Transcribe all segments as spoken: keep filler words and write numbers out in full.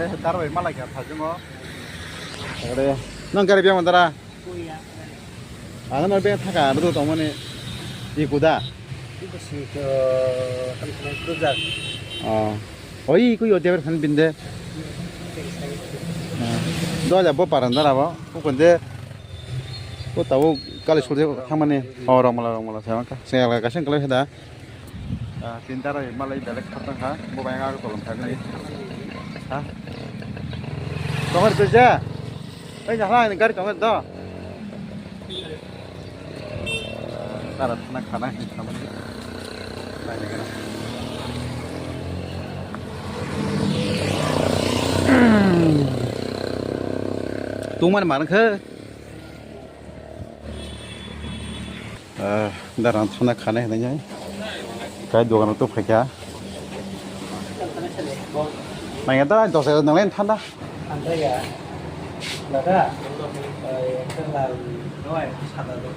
Darbai malai kha phaijwngo. Ore, nang gari biya mandara? Kuya. Ang no be thaka, aro tongmani. Ikuda. Iko sing ko, kam kam cruiser. Oh. Oi, iko yo deber khan binde. Doja bo paranda rabo. Ko kunde. Ko tabo kali surde thamani. Oh, rongmala, rongmala, sama ka. Sengala kasing kala heda. Ah, tinta rok malai belek khatang kha, bo bai ang tolong thagwi. Ha? Tongor tuja. Oi, jahla ni gari tongor do. Tara thana khana hin khamani. Nai ni gana. Tungmani mar khe. Ah, darang thana khana hinwi. Kai dogan tu phaikha. Nang ya darang dos nang len thanda. Thanda ya. Daga. Eh, kenal. Doai, sada do.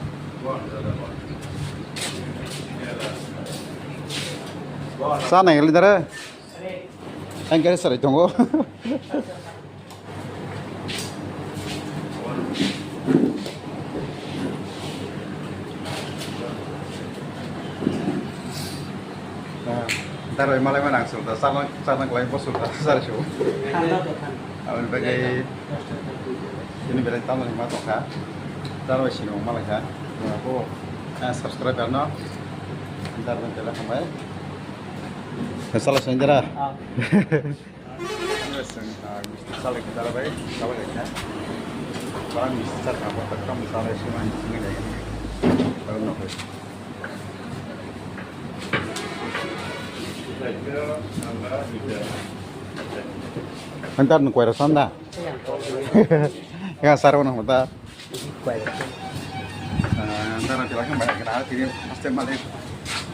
Sa nang ya lidara. Ang kare sarai tongo. Daroi malai ma nang sung da, sana sana klai bo sung da, sar sung. Aboni bagwi ini belai tamo ni ma tongkha. Daroi sini malai kha. Ko subscribe no. Daroi belai hambai. Sala sendera. Ang chwng, ah, misti salai khe dara bai, salai khe. Bara misti sa kha, bo takam salai se man singi dai. Bara no khe. Antar no koira sanda. Ya sar no da. Dara tira kan banyak kena tiri pasti malik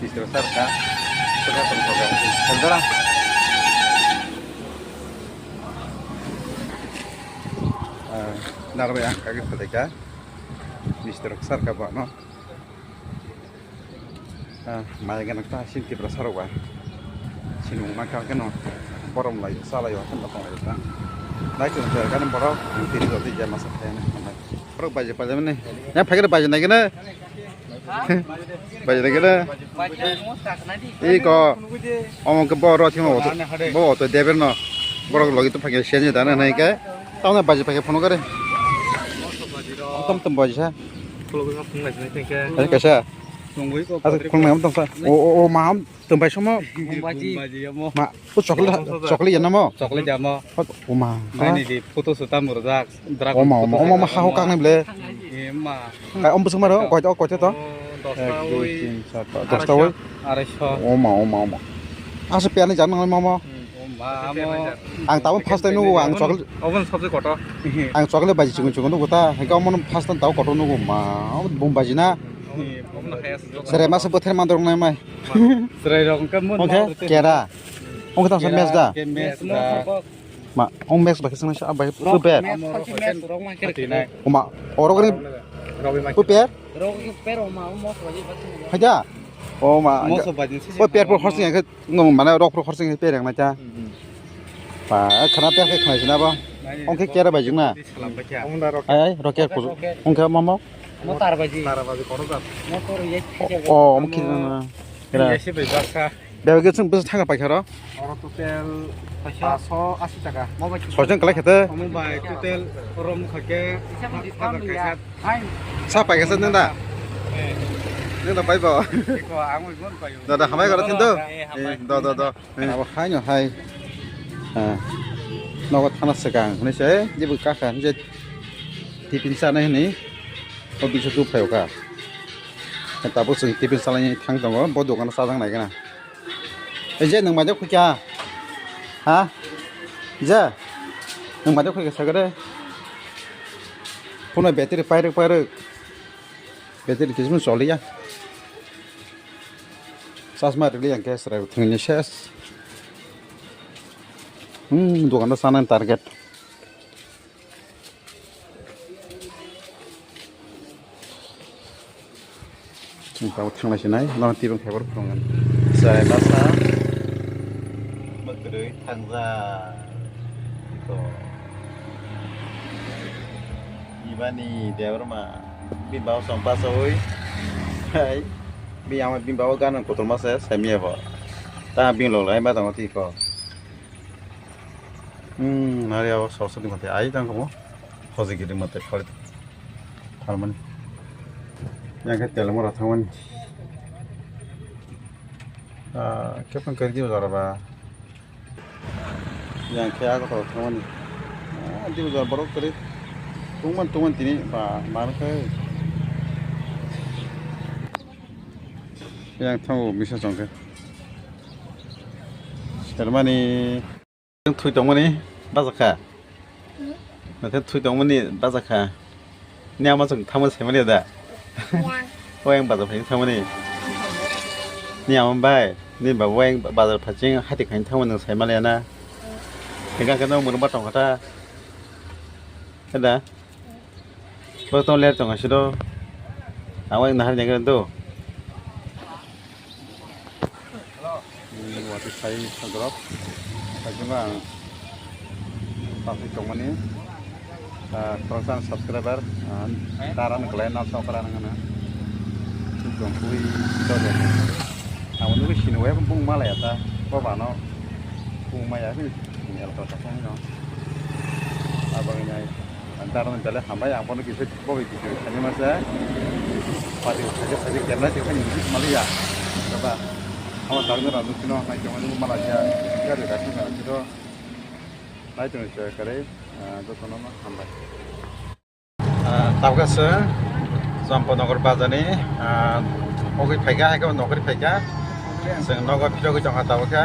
istri besar ka. Sudah tentu kan. Saudara. Dara yang kaki peleka. Mister besar ka bano. Ah, mai ganang ta sin Tiprasa rok ba. Sinung ma kha keno borom lai salai o, hakhon tong lai ta. Nai chung ter kan borok, ang tiri rok twi jama sa thai na. Borok baje paje mane. Ya phagere baje nai gana. Baje nai gana. Iko. Omo ke bo ro thimo bo to deber no. Borok logi to phage siya ni dana nai ke. Tamo baje phage phone kare. Tom tom baje sa. Khulugwi ma phunglai sinai tengkhe. Asa kaisa. Tongwi ko. Asa khulugwi ma tongsa. O, o, o, ma, tongbai somo. Tongbaji. Tongbaji amo. Ma, o chocolate, chocolate ya namo? Chocolate ya amo. O ma. Nai ni di photo suta murjak. Dragon photo suta. O ma, o ma, o ma, ha ho kang ni ble. E ma. Kai om busuk maro, koi to, koi to. Ek, dui, tin, char, pas, dosta oi. Arai so. O ma, o ma, o ma. Asa piani jan nang mama. Hmm, o ma, amo. Ang tabuk first time nugo, ang chocolate. Obon sabse kotor. Ang chocolate baji chikon chikon nugo ta. Hingke omono first time tabuk kotor nugo ma. Omo bom baji na. Serai masa bwthai mandrok nai mai. Serai rok hingke mun. Oke, kera. Oke, tangsa mes da. Mes da. Ma, ong mes ba kisang sa ba super. Oma, oro gani super. Haja. Oma, o per por horsing ke ngom mana rok por horsing per yang na cha. Ba, khana per ke khana sina ba. Ong ke kera ba jingna. Ai, ai, rok ke ku. Ong ke mama. Motor baji. Tara baji kono jat. Motor ye. O, o, mukhi na. Kera. Ye se bai baksa. Bebek chwng bwswk thangna paikha ro? Oro total paanch sho asi taka. Soichwng kwlai khe te? Omo bai total rom kha khe hajar kaisa. Sa paikha sa nwng da? Nwng da paibo? Eko, ang oi mon paio. Da, da, hambai goro thindo? Eh, hambai. Eh, do, do, do. Eh. Abo hai no hai. Ah. Nogo thana swkang hwnwi se, jebo kakha hwnwi se tiffin chanai hwnwi. O bisa tu phaio ka. Tabuk chwng tiffin chalaini thang tongo, bo dogano chajak nai gana. Ei je nwng maide khuikha? Ha? Je? Nwng maide khuikha sakhe de? Phone battery pairwk pairwk. Battery kisima choliya. Chasma rili ang khe chwrai thwngni ses. Hmm, dogano chanani target. Chwng tabuk thanglai sinai, nono tibang khe phuru phunukgwna. Chwrai masa mwkhwtwi thangjak. Bani Debbarma, bini baba song pasawi. Hai, bini ama bini baba gana kotorma se, semiya bo. Ta bini log lai ma tongo tiko. Hmm, nari abo sorso di mate ai tang komo. Hoji gidi mate khori. Tharmani. Yang ke telmo ra thangmani. Ah, kepang kari di jora ba. Yang khe ako to thangmani. Ah, di jora borok kari. Tungman tungman tini ba man khe. Yang thango misa chong khe. Sermani. Thui tongmani bajak kha. Nate thui tongmani bajak kha. Ni ama chwng thangmani saimani da. O yang bazar phai thangmani. Ni ama bai, ni baba yang bazar phai ching hati khain thangmani nwng saimaliya na. Hingkha khe no mwnwi ba tong kha ta. Heda. Bo tong ler tong asiro. Awai nahar jeng do. Wati sai sagrok. Sajima ang traffic tongmani. Khoroksa subscriber. Taran kelai nal sokra nang na. Jong kui to de. Ang nugui sini wai bung malaya ta. Bo bano bung maya ni. Ni alko ta kong no. Abang nai. Ang taran bele hambai, ang bono kisa bobai kisa thani masa. Pati khaja khaja kerna kisa ni maliya. Coba. Ama taran radu sino nai kemani mala ja. Gari radu na sino. Nai tong sa kare. Jotono no hambai. Tabukha se Champanagar bazar ni, ah, ogwi phaikha, hai khe nokri phaikha. Chwng nogo phirogwi tongkha tabukha.